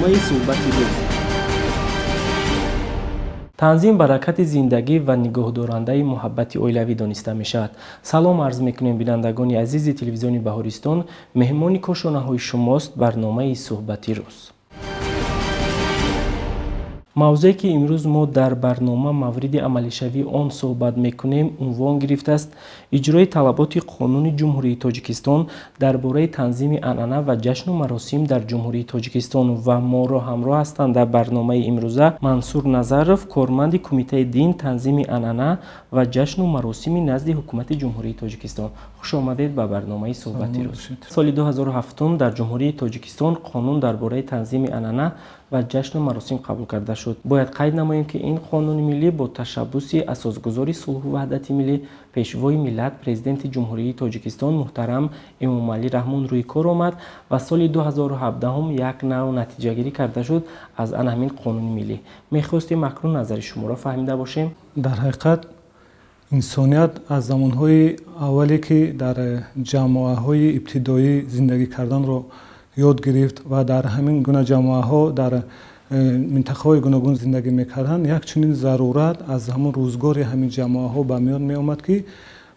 Барномаи «Суҳбати рӯз». Танзим баракати зиндагӣ ва нигоҳдорандаи муҳаббати оилавӣ дониста мешавад. Салом арз мекунем, бинандагони азизи телевизиони Баҳористон. Меҳмони кошонаҳои шумост барномаи «Суҳбати рӯз». Мавзӯе, ки имрӯз мо дар барнома мавриди амалишавии он суҳбат мекунем, унвон гирифтааст «Иҷрои талаботи Қонуни Ҷумҳурии Тоҷикистон дар бораи танзими анъана ва ҷашну маросим дар Ҷумҳурии Тоҷикистон. Ва моро ҳамроҳ ҳастанд дар барномаи имрӯза Мансур Назаров, корманди Кумитаи дин, танзими анъана ва ҷашну маросими назди Ҳукумати Ҷумҳурии Тоҷикистон. Хуш омадед ба барномаи «Суҳбати рӯз». Соли 2007 дар Ҷумҳурии Тоҷикистон қонун дар бораи танзими анъана ва ҷашну маросим қабул карда шуд. Бояд қайд намоем, ки ин қонуни миллӣ бо ташаббуси асосгузори сулҳу ваҳдати миллӣ, Пешвои миллат, Президенти Ҷумҳурии Тоҷикистон муҳтарам Эмомалӣ Раҳмон рӯи кор омад ва соли 2017 як нав натиҷагирӣ карда шуд аз ана ҳамин қонуни миллӣ. Мехостем акнун назари шуморо фаҳмида бошем. Дар ҳақиқат, инсоният аз замонҳои аввале, ки дар ҷамоаҳои ибтидоӣ зиндагӣ карданро ёд гирифт ва дар ҳамин гуна ҷамоаҳо дар минтақаҳои гуногун зиндагӣ мекарданд, як чунин зарурат аз ҳамон рӯзгори ҳамин ҷамоаҳо ба миён меомад, ки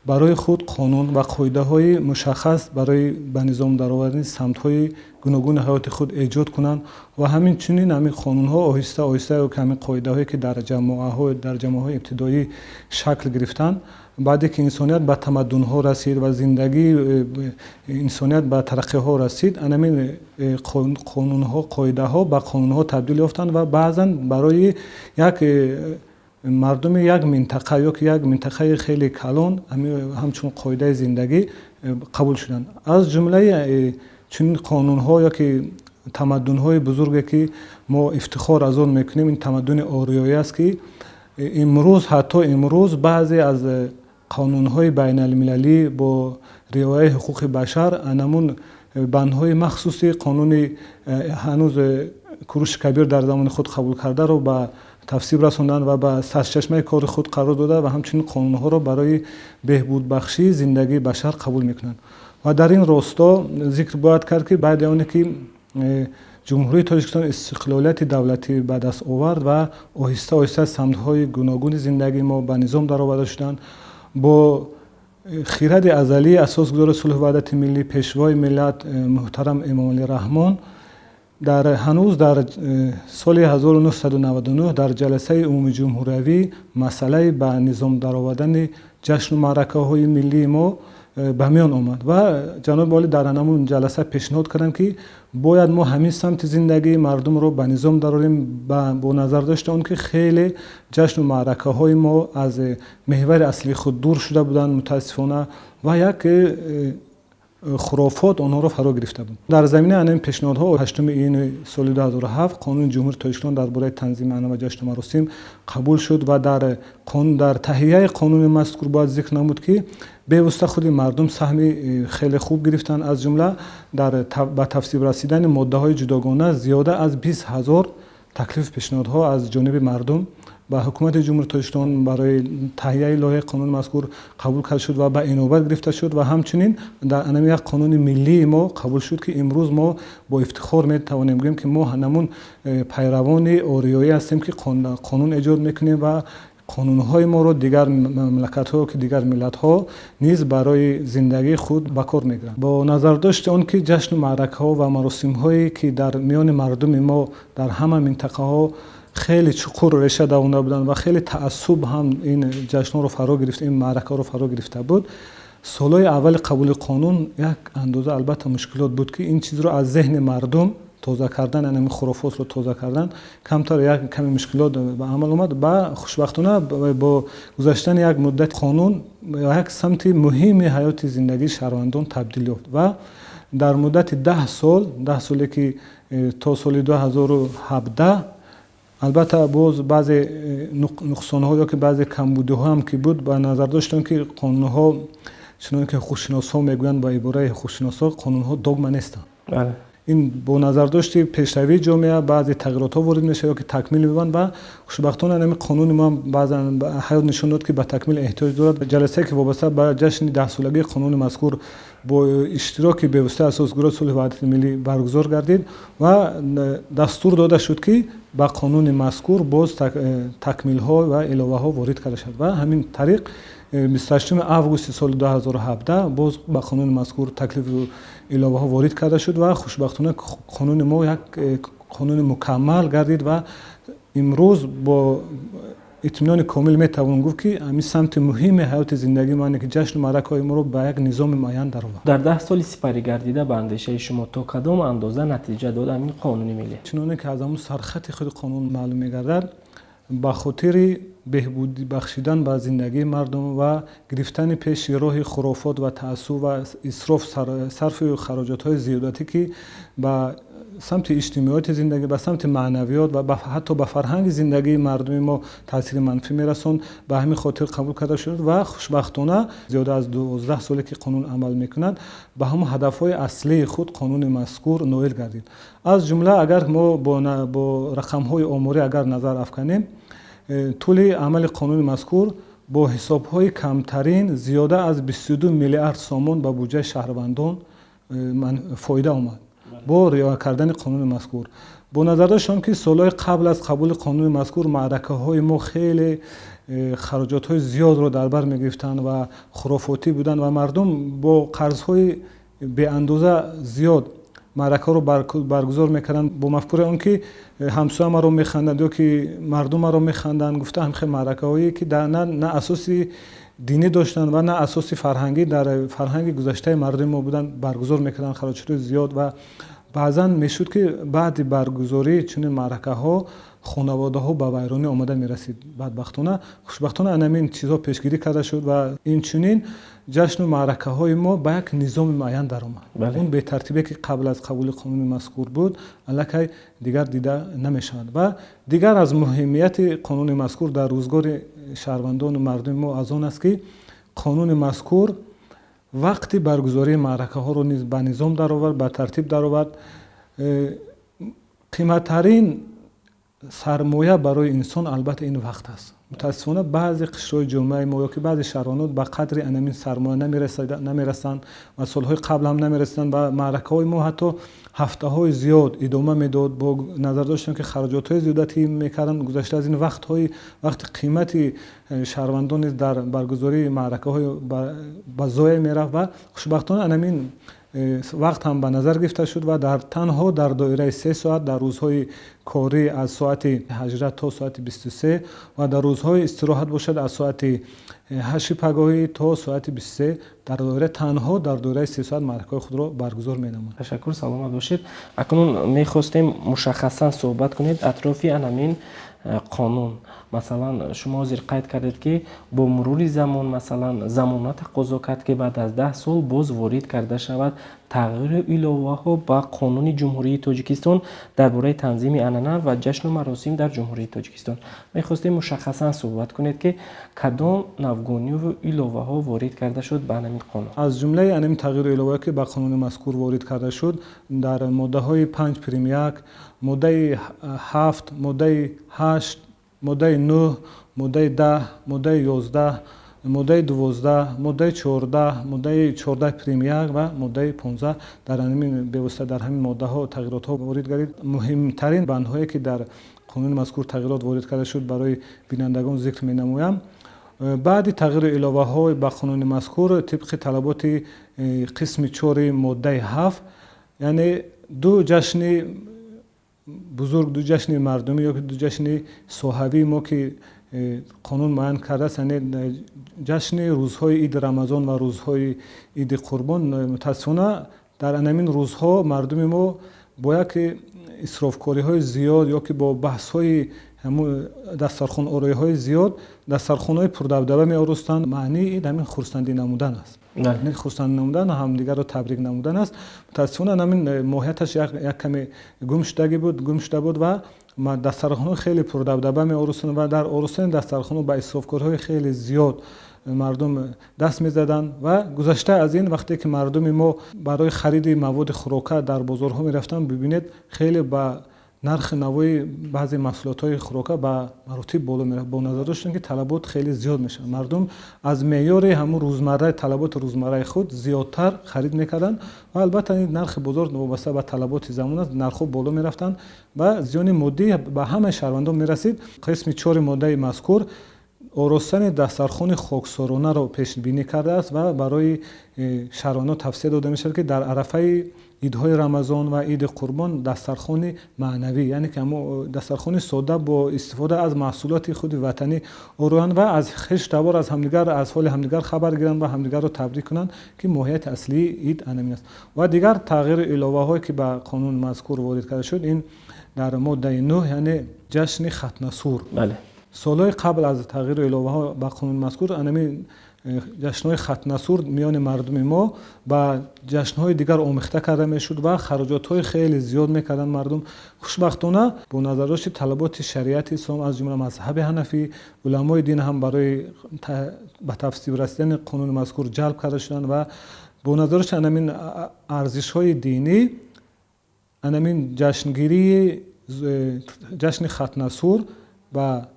барои худ қонун ва қоидаҳои мушаххас барои ба низом даровардани самтҳои гуногуни ҳаёти худ эҷод кунанд. Ва ҳамин чунин ҳамин қонунҳо оҳиста оҳиста, ҳамин қоидаҳое, ки дар ҷамоаҳои ибтидоӣ шакл гирифтанд, баъде ки инсоният ба тамаддунҳо расид ва зиндагии инсоният ба тараққиҳо расид, анамин қонунҳо, қоидаҳо ба қонунҳо табдил ёфтанд ва баъзан барои як мардуми як минтақа ё ки як минтақаи хеле калон ҳамчун қоидаи зиндагӣ қабул шуданд. Аз ҷумлаи чунин қонунҳо ё ки тамаддунҳои бузурге, ки мо ифтихор аз он мекунем, ин тамаддуни ориёӣ аст, ки имрӯз, ҳатто имрӯз баъзе аз қонунҳои байналмилалӣ бо риояи ҳуқуқи башар анамун бандҳои махсуси қонуни ҳанӯз Куруши Кабир дар замони худ қабул кардаро ба тасвиб расонданд ва ба сарчашмаи кори худ қарор дода ва ҳамчунин қонунҳоро барои беҳбудбахшии зиндагии башар қабул мекунанд. Ва дар ин росто зикр бояд кард, ки баъди оне ки Ҷумҳурии Тоҷикистон истиқлолияти давлатӣ ба даст овард ва оҳиста оҳиста самтҳои гуногуни зиндагии мо ба низом дароварда шуданд, бо хиради азалии асосгузори сулҳу ваҳдати миллӣ, Пешвои миллат муҳтарам Эмомалӣ Раҳмон, дар ҳанӯз дар соли 1999 дар ҷаласаи умумиҷумҳуриявӣ масъалаи ба низом даровардани ҷашну маъракаҳои миллии мо ба миён омад ва ҷаноби олӣ дар ҳамон ҷаласа пешниҳод карданд, ки бояд мо ҳамин самти зиндагии мардумро ба низом дарорем, бо назардошти он ки хеле ҷашну маъракаҳои мо аз меҳвари аслии худ дур шуда буданд, мутаассифона, ва як хурофот онҳоро фаро гирифта буд. Дар заминаи ҳамин пешниҳодҳо 8 июни соли 2007 Қонуни Ҷумҳурии Тоҷикистон дар бораи танзими анъана ва ҷашну маросим қабул шуд. Ва дар таҳияи қонуни мазкур бояд зикр намуд, ки бевосита худи мардум саҳми хеле хуб гирифтанд. Аз ҷумла дар ба тасвиб расидани моддаҳои ҷудогона зиёда аз 20 000 таклифу пешниҳодҳо аз ҷониби мардум ба Ҳукумати Ҷумҳурии Тоҷикистон барои таҳияи лоиҳаи қонуни мазкур қабул карда шуд ва ба инобат гирифта шуд. Ва ҳамчунин дар анами як қонуни миллии мо қабул шуд, ки имрӯз мо бо ифтихор метавонем гӯем, ки мо ҳамун пайравони ориёӣ ҳастем, ки қонун эҷод мекунем ва қонунҳои моро дигар мамлакатҳо, ки дигар миллатҳо низ барои зиндагии худ ба кор мегиранд. Бо назардошти он ки ҷашну маъракаҳо ва маросимҳое, ки дар миёни мардуми мо дар ҳама минтақаҳо хеле чуқур реша давонда буданд ва хеле таассуб ҳам ин ҷашнҳоро фаро гирифта, ин маъракаҳоро фаро гирифта буд, солҳои аввали қабули қонун як андоза албатта мушкилот буд, ки ин чизро аз зеҳни мардум тоза кардан, ҳамин хурофотро тоза кардан камтар як каме мушкилот ба амал омад. Ба хушбахтона, бо гузаштани як муддат қонун як самти муҳими ҳаёти зиндагии шаҳрвандон табдил ёфт ва дар муддати 10 сол, 10 соле ки то соли 2017, албатта боз баъзе нуқсонҳо ё ки баъзе камбудиҳоам ки буд, ба назардошти он ки қонунҳо, чуноне ки ҳуқуқшиносҳо мегӯянд, ба ибораи ҳуқуқшиносҳо, қонунҳо догма нестанд, ин бо назардошти пешравии ҷомеа баъзе тағйиротҳо ворид мешавад ё ки такмил меёбанд. Ва хушбахтона ҳамин қонуни мо баъзан ҳаёт нишон дод, ки ба такмил эҳтиёҷ дорад. Ҷаласае, ки вобаста ба ҷашни 10-солагии қонуни мазкур Бо иштироки бевоситаи Асосгузори сулҳу ваҳдати миллӣ баргузор гардид ва дастур дода шуд, ки ба қонуни мазкур боз такмилҳо ва иловаҳо ворид карда шавад. Ва ҳамин тариқ 28 августи соли 2017 боз ба қонуни мазкур таклифу иловаҳо ворид карда шуд ва хушбахтона қонуни мо як қонуни мукаммал гардид ва имрӯз бо итминони комил метавон гуфт, ки ҳамин самти муҳими ҳаёти зиндагии мо, ки ҷашну маъракаҳои моро ба як низоми муайян даровард. Дар 10 соли сипарӣ гардида, ба андешаи шумо, то кадом андоза натиҷа дод ҳамин қонуни миллӣ? Чуноне ки аз ҳамун сархати худи қонун маълум мегардад, ба хотири беҳбудӣ бахшидан ба зиндагии мардум ва гирифтани пеши роҳи хурофот ва таассуб ва исроф, сарфи хароҷотҳои зиёдатӣ, ки ба самти иҷтимоияти зиндагӣ, ба самти маънавиёт ва ҳатто ба фарҳанги зиндагии мардуми мо таъсири манфӣ мерасонд, ба ҳамин хотир қабул карда шуд. Ва хушбахтона зиёда аз 12 соле ки қонун амал мекунад, ба ҳамон ҳадафҳои аслии худ қонуни мазкур ноил гардид. Аз ҷумла, агар мо бо рақамҳои оморӣ агар назар афканем, тӯли амали қонуни мазкур бо ҳисобҳои камтарин зиёда аз 22 миллиард сомон ба буҷаи шаҳрвандон фоида омад бо риоя кардани қонуни мазкур. Бо назардошт он ки солҳои қабл аз қабули қонуни мазкур маъракаҳои мо хеле хароҷотҳои зиёдро дар бар мегирифтанд ва хурофотӣ буданд ва мардум бо қарзҳои беандоза зиёд маъракаҳоро баргузор мекарданд, бо мафкураи он ки ҳамсоя маро механданд ё ки мардум маро механданд гуфта, ҳамхел маъракаҳое ки на асоси динӣ доштанд ва на асоси фарҳангӣ дар фарҳанги гузаштаи мардуми мо буданд, баргузор мекарданд, хароҷотҳои зиёд. Ва баъзан мешуд, ки баъди баргузории чунин маъракаҳо хонаводаҳо ба вайронӣ омада мерасид бадбахтона. Хушбахтона, ана ҳамин чизҳо пешгирӣ карда шуд ва инчунин ҷашну маъракаҳои мо ба як низоми муайян даромад. Он бетартибе ки қабл аз қабули қонуни мазкур буд, аллакай дигар дида намешавад. Ва дигар аз муҳимияти қонуни мазкур дар рӯзгори шаҳрвандону мардуми мо аз он аст, ки қонуни мазкур вақти баргузории маъракаҳоро низ ба низом даровард, ба тартиб даровард. Қиматтарин сармоя барои инсон, албатта, ин вақт аст. Мутаассифона, баъзе қишрҳои ҷомеаи мо ё ки баъзе шаҳрвандон ба қадри анамин сармоя намерасанд ва солҳои қабл ҳам намерасиданд ва маъракаҳои мо ҳатто ҳафтаҳои зиёд идома медод, бо назардошт ки хароҷотҳои зиёдатӣ мекарданд. Гузашта аз ин, вақтҳои вақти қимати шаҳрвандон низ дар баргузории маъракаҳои ба зоя мерафт. Ва хушбахтона, анамин вақт ҳам ба назар гирифта шуд ва дар танҳо дар доираи 3 соат дар рӯзҳои корӣ аз соати 18 то соати 23 ва дар рӯзҳои истироҳат бошад, аз соати 8 пагоҳӣ то соати 23, дар доира танҳо дар доираи 3 соат маъракаҳои худро баргузор менамояд. Ташаккур, саломат бошед. Акнун мехостем мушаххасан суҳбат кунед атрофи анамин қонун. Масалан, шумо ҳозир қайд кардед, ки бо мурури замон, масалан, замона тақозо кард, ки баъд аз 10 сол боз ворид карда шавад тағйиру иловаҳо ба Қонуни Ҷумҳурии Тоҷикистон дар бораи танзими анъана ва ҷашну маросим дар Ҷумҳурии Тоҷикистон. Мехостем мушаххасан суҳбат кунед, ки кадом навгониву иловаҳо ворид карда шуд ба анамин қонун. Аз ҷумлаи анамин тағйиру иловаҳое, ки ба қонуни мазкур ворид карда шуд, дар моддаҳои 5 прим 1, моддаи 7, моддаи 8, моддаи 9, моддаи 10, моддаи 11, моддаи 12, моддаи 14, моддаи 14 прим 1 ва моддаи 15, дар ҳамин бевосита дар ҳамин моддаҳо тағйиротҳо ворид гардид. Муҳимтарин бандҳое, ки дар қонуни мазкур тағйирот ворид карда шуд, барои бинандагон зикр менамоям. Баъди тағйиру иловаҳо ба қонуни мазкур, тибқи талаботи қисми чори моддаи 7, яъне ду ҷашни бузург, ду ҷашни мардумӣ ё ду ҷашни соҳавии мо, ки қонун муайян кардааст, яъне ҷашни рӯзҳои иди Рамазон ва рӯзҳои иди Қурбон. Мутаассифона, дар анамин рӯзҳо мардуми мо бо як исрофкориҳои зиёд ё ки бо баҳсҳои дастархонороиҳои зиёд дастархонҳои пурдабдаба меоростанд. Маънии ид ҳамин хурсандӣ намудан аст, хурсандӣ намудан, ҳамдигарро табрик намудан аст. Мутаассифона, ҳамин моҳияташ як каме гум шудагӣ буд, гум шуда буд ва дастархонҳо хеле пурдабдаба меоростанд ва дар оростани дастархонҳо ба исрофкориҳои хеле зиёд мардум даст мезаданд. Ва гузашта аз ин, вақте ки мардуми мо барои хариди маводи хӯрока дар бозорҳо мерафтанд, бибинед, хеле ба Нархи навои баъзе маҳсулотҳои хӯрока ба маротиб боло мерафт, бо назардошт ки талабот хеле зиёд мешавад. Мардум аз меъёри ҳамун рӯзмарраи талаботи рӯзмарраи худ зиёдтар харид мекарданд ва албатта ин нархи бозор вобаста ба талаботи замон аст, нархҳо боло мерафтанд ва зиёни моддӣ ба ҳамаи шаҳрвандон мерасид. Қисми 4 моддаи мазкур оростани дастархони хоксоронаро пешбинӣ кардааст ва барои шаҳрвандон тавсия дода мешавад, ки дар арафаи идҳои Рамазон ва Иди Қурбон дастархони маънавӣ, яъне ки дастархони сода бо истифода аз маҳсулоти худи ватанӣ ороянд ва аз хеш табор аз ҳамдигар, аз ҳоли ҳамдигар хабар гиранд ва ҳамдигарро табрик кунанд, ки моҳияти аслии ид анамин аст. Ва дигар тағйиру иловаҳое ки ба қонуни мазкур ворид карда шуд, ин дар моддаи 9, яъне ҷашни хатнасур. Солҳои қабл аз тағйиру иловаҳо ба қонуни мазкур анамин ҷашнҳои хатнасур миёни мардуми мо ба ҷашнҳои дигар омехта карда мешуд ва хароҷотҳои хеле зиёд мекарданд мардум. Хушбахтона бо назардошти талаботи шариати ислом, аз ҷумла мазҳаби ҳанафӣ, уламои дин ҳам барои ба тафсир расидани қонуни мазкур ҷалб карда шуданд ва бо назардошти анамин арзишҳои динӣ анамин ҷашнгирии ҷашни хатнасур ба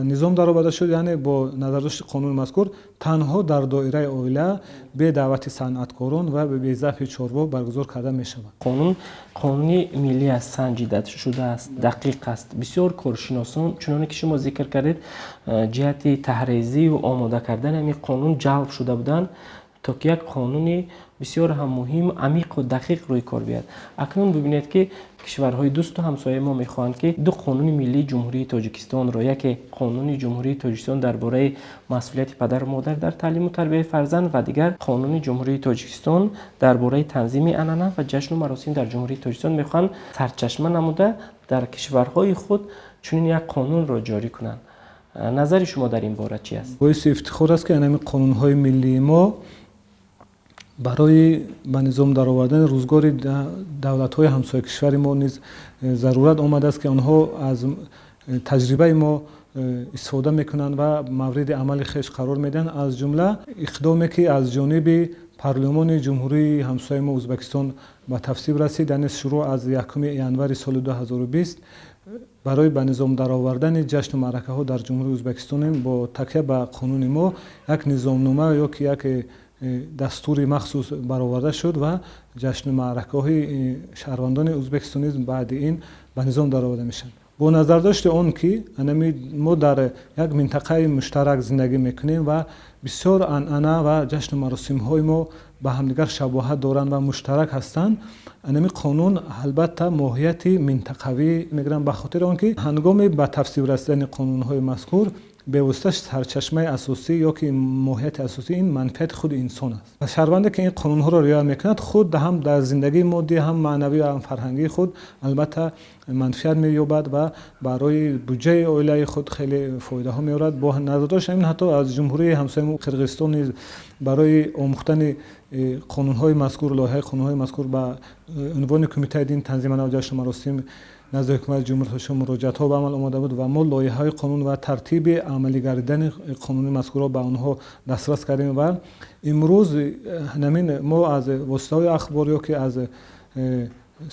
низом дароварда шуд, яъне бо назардошти қонуни мазкур танҳо дар доираи оила бе даъвати санъаткорон ва бе забҳи чорво баргузор карда мешавад. Қонун қонуни миллӣ аст, санҷида шудааст, дақиқ аст. Бисёр коршиносон, чуноне ки шумо зикр кардед, ҷиҳати таҳризию омода кардани ҳамин қонун ҷалб шуда буданд, то ки як қонуни бисёр ҳам муҳим, амиқу дақиқ рӯи кор биёяд. Акнун бибинед, ки кишварҳои дӯсту ҳамсояи мо мехоҳанд, ки ду қонуни миллии Ҷумҳурии Тоҷикистонро, яке қонуни Ҷумҳурии Тоҷикистон дар бораи масъулияти падару модар дар таълиму тарбияи фарзанд ва дигар қонуни Ҷумҳурии Тоҷикистон дар бораи танзими анъана ва ҷашну маросим дар Ҷумҳурии Тоҷикистон мехоҳанд сарчашма намуда дар кишварҳои худ чунин як қонунро ҷорӣ кунанд. Назари шумо дар ин бора чи аст? Боиси ифтихор аст, ки ҳамин қонунҳои миллии мо барои ба низом даровардани рӯзгори давлатҳои ҳамсояи кишвари мо низ зарурат омадааст, ки онҳо аз таҷрибаи мо истифода мекунанд ва мавриди амали хеш қарор медиҳанд. Аз ҷумла иқдоме, ки аз ҷониби парлумони ҷумҳурии ҳамсояи мо Ӯзбекистон ба тасвиб расид, яъне шурӯъ аз 1 январи соли 2020 барои ба низом даровардани ҷашну маъракаҳо дар ҷумҳурии Ӯзбекистон бо такя ба қонуни мо як низомнома ё ки як дастури махсус бароварда шуд ва ҷашну маъракаҳои шаҳрвандони Ӯзбекистон низ баъди ин ба низом дароварда мешаванд. Бо назардошти он ки мо дар як минтақаи муштарак зиндагӣ мекунем ва бисёр анъана ва ҷашну маросимҳои мо ба ҳамдигар шабоҳат доранд ва муштарак ҳастанд, анами қонун албатта моҳияти минтақавӣ мегиранд, ба хотири он ки ҳангоми ба тасвиб расидани қонунҳои мазкур бевосита сарчашмаи асосӣ ё ки моҳияти асосӣ ин манфиати худи инсон аст. Шаҳрванде ки ин қонунҳоро риоя мекунад, худ ҳам дар зиндагии моддӣ, ҳам маънавӣ ва ҳам фарҳангии худ албатта манфиат меёбад ва барои буҷаи оилаи худ хеле фоидаҳо меорад. Бо назардошт ҳамин ҳатто аз ҷумҳурии ҳамсояи мо Қирғизистон низ барои омӯхтани қонунҳои мазкур, лоиҳаи қонунҳои мазкур ба унвони Кумитаи дин, танзими анъана ва ҷашну маросим назди ҳукумати ҷумҳурии Тоҷикистон муроҷиатҳо ба амал омада буд ва мо лоиҳаҳои қонун ва тартиби амалӣ гардидани қонуни мазкурро ба онҳо дастрас кардем ва имрӯз ҳамин мо аз воситаҳои ахбор ё ки аз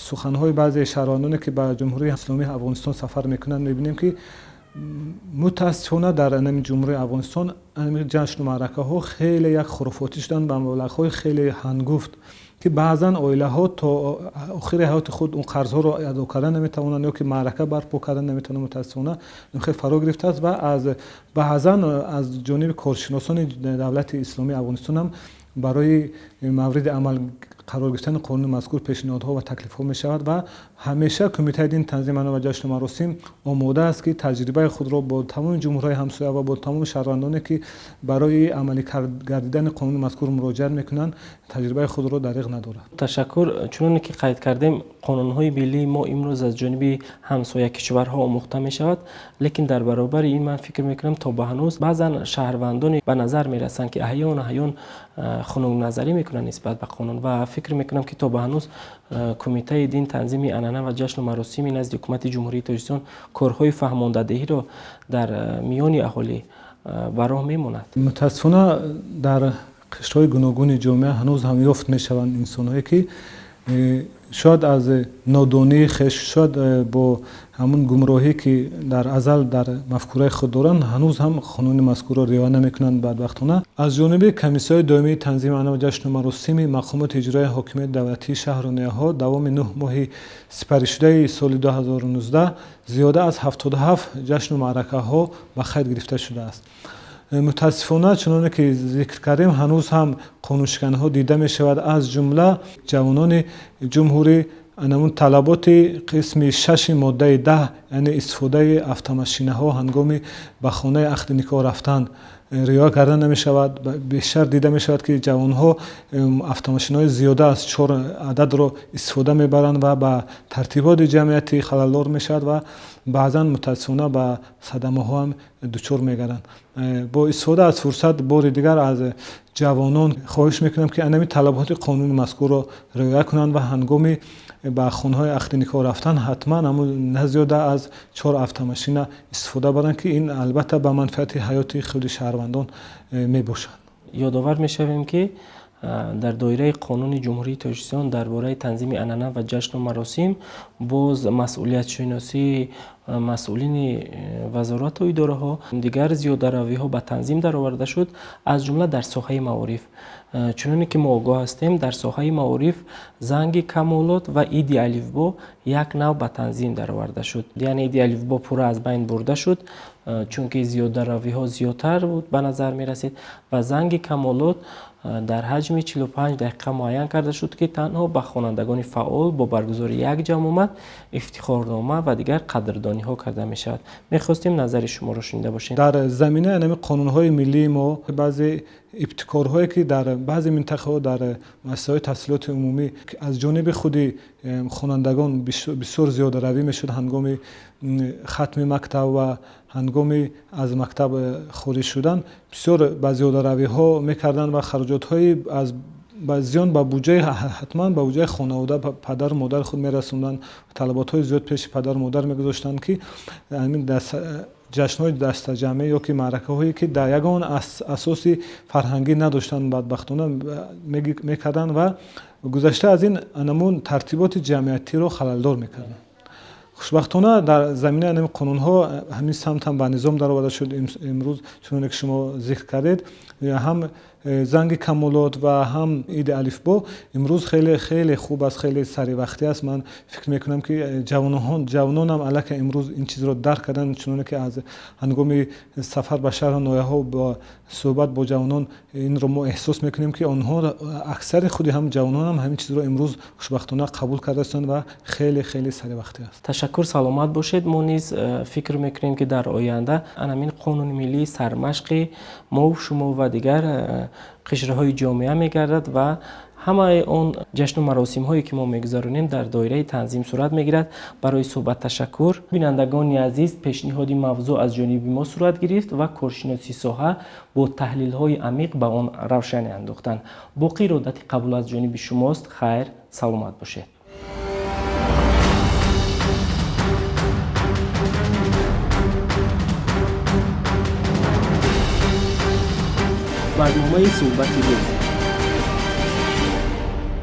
суханҳои баъзе шаҳрвандоне, ки ба Ҷумҳурии Исломии Афғонистон сафар мекунанд, мебинем, ки мутаассифона дар ҳамин Ҷумҳурии Афғонистон ҳамин ҷашну маъракаҳо хеле як хурофотӣ шуданд ба маблағҳои хеле ҳангуфт, ки баъзан оилаҳо то охири ҳаёти худ он қарзҳоро адо кардан наметавонанд ё ки маърака барпо кардан наметавонанд. Мутаассифона ин хеле фаро гирифтааст ва аз баъзан аз ҷониби коршиносони давлати Исломии Афғонистон ҳам барои мавриди амал қарор гирифтани қонуни мазкур пешниҳодҳо ва таклифҳо мешавад ва ҳамеша Кумитаи дин, танзими анъана ва ҷашну маросим омода аст, ки таҷрибаи худро бо тамоми ҷумҳурҳои ҳамсоя ва бо тамоми шаҳрвандоне, ки барои амалӣ гардидани қонуни мазкур муроҷиат мекунанд, таҷрибаи худро дариғ надорад. Ташаккур. Чуноне ки қайд кардем, қонунҳои миллии мо имрӯз аз ҷониби ҳамсоя кишварҳо омӯхта мешавад, лекин дар баробари ин ман фикр мекунам, то ба ҳанӯз баъзан шаҳрвандоне ба назар мерасанд, ки аҳёну аҳён хунукназарӣ мекунанд нисбат ба қонун ва фикр мекунам, ки то ба ҳанӯз Кумитаи дин, танзими анъана ва ҷашну маросими назди ҳукумати Ҷумҳурии Тоҷикистон корҳои фаҳмондадиҳиро дар миёни аҳолӣ ба роҳ мемонад. Мутаассифона дар қишрҳои гуногуни ҷомеа ҳанӯз ҳам ёфт мешаванд инсонҳое, ки Шояд аз нодонии хеш, шояд бо ҳамун гумроҳӣ, ки дар азал дар мафкураи худ доранд, ҳанӯз ҳам қонуни мазкурро риоя намекунанд, бадбахтона. Аз ҷониби Комиссияҳои доимии танзими анъана ва ҷашну маросими мақомоти иҷроияи ҳокимияти давлатии шаҳру ноҳияҳо давоми 9 моҳи сипаришудаи соли 2019 зиёда аз 77 ҷашну маъракаҳо ба қайд гирифта шудааст. Мутаассифона, чуноне ки зикр кардем, ҳанӯз ҳам қонуншиканиҳо дида мешавад. Аз ҷумла ҷавонони ҷумҳурӣ анамун талаботи қисми 6 моддаи 10, яъне истифодаи автомашинаҳо ҳангоми ба хонаи ақди никоҳ рафтан, риоя карда намешавад. Бештар дида мешавад, ки ҷавонҳо автомошинаҳои зиёда аз 4 ададро истифода мебаранд ва ба тартиботи ҷамъиятӣ халалдор мешавад ва баъзан мутаассифона ба садамаҳо ҳам дучор мегарданд. Бо истифода аз фурсат бори дигар аз ҷавонон хоҳиш мекунам, ки анами талаботи қонуни мазкурро риоя кунанд ва ҳангоми ба хонаҳои ақди никоҳ рафтан ҳатман ҳамун на зиёда аз 4 автомашина истифода баранд, ки ин албатта ба манфиати ҳаёти худи шаҳрвандон мебошад. Ёдовар мешавем, ки дар доираи Қонуни Ҷумҳурии Тоҷикистон дар бораи танзими анъана ва ҷашну маросим боз масъулиятшиносии масъулини вазорату идораҳо дигар зиёдаравиҳо ба танзим дароварда шуд, аз ҷумла дар соҳаи маориф. Чуноне ки мо огоҳ ҳастем, дар соҳаи маориф занги камолот ва иди алифбо як нав ба танзим дароварда шуд. Яъне иди алифбо пурра аз байн бурда шуд, чунки зиёдаравиҳо зиёдтар буд ба назар мерасид, ва занги камолот дар ҳаҷми 45 дақиқа муайян карда шуд, ки танҳо ба хонандагони фаъол бо баргузории як ҷамъомад ифтихорнома ва дигар қадрдониҳо карда мешавад. Мехостем назари шуморо шунида бошем. Дар заминаи ҳамин қонунҳои миллии мо баъзе ибтикорҳое, ки дар баъзе минтақаҳо дар муассисаҳои таҳсилоти умумӣ аз ҷониби худи хонандагон бисёр зиёдаравӣ мешуд ҳангоми хатми мактаб ва ҳангоми аз мактаб хориҷ шудан, бисёр ба зиёдаравиҳо мекарданд ва хароҷотҳои аз ба зиён ба буҷаи, ҳатман ба буҷаи хонавода, падару модари худ мерасонданд, талаботҳои зиёд пеши падару модар мегузоштанд, ки ҳамин ҷашнҳои дастаҷамъӣ ё ки маъракаҳое, ки дар ягон асоси фарҳангӣ надоштанд, бадбахтона мекарданд ва гузашта аз ин анамун тартиботи ҷамъиятиро халалдор мекарданд. Хушбахтона, дар заминаи ҳамин қонунҳо ҳамин самт ҳам ба низом дароварда шуд. Имрӯз, чуноне ки шумо зикр кардед, ҳам занги камолот ва ҳам иди алифбо имрӯз хеле хеле хуб аст, хеле саривақтӣ аст. Ман фикр мекунам, ки ҷавононам аллакай имрӯз ин чизро дарк карданд, чуноне ки аз ҳангоми сафар ба шаҳру ноҳияҳо бо суҳбат бо ҷавонон инро мо эҳсос мекунем, ки онҳо аксари худи ҳам ҷавононам ҳамин чизро имрӯз хушбахтона қабул карда ҳастанд ва хеле хеле саривақтӣ аст. Ташаккур, саломат бошед. Мо низ фикр мекунем, ки дар оянда ҳамин қонуни миллии сармашқи мову шумо ва дигар қишрҳои ҷомеа мегардад ва ҳамаи он ҷашну маросимҳое, ки мо мегузаронем, дар доираи танзим сурат мегирад. Барои суҳбат ташаккур. Бинандагони азиз, пешниҳоди мавзӯъ аз ҷониби мо сурат гирифт ва коршиноси соҳа бо таҳлилҳои амиқ ба он равшанӣ андохтанд. Боқӣ иродати қабул аз ҷониби шумост. Хайр, саломат бошед. Барномаи суҳбати рӯз.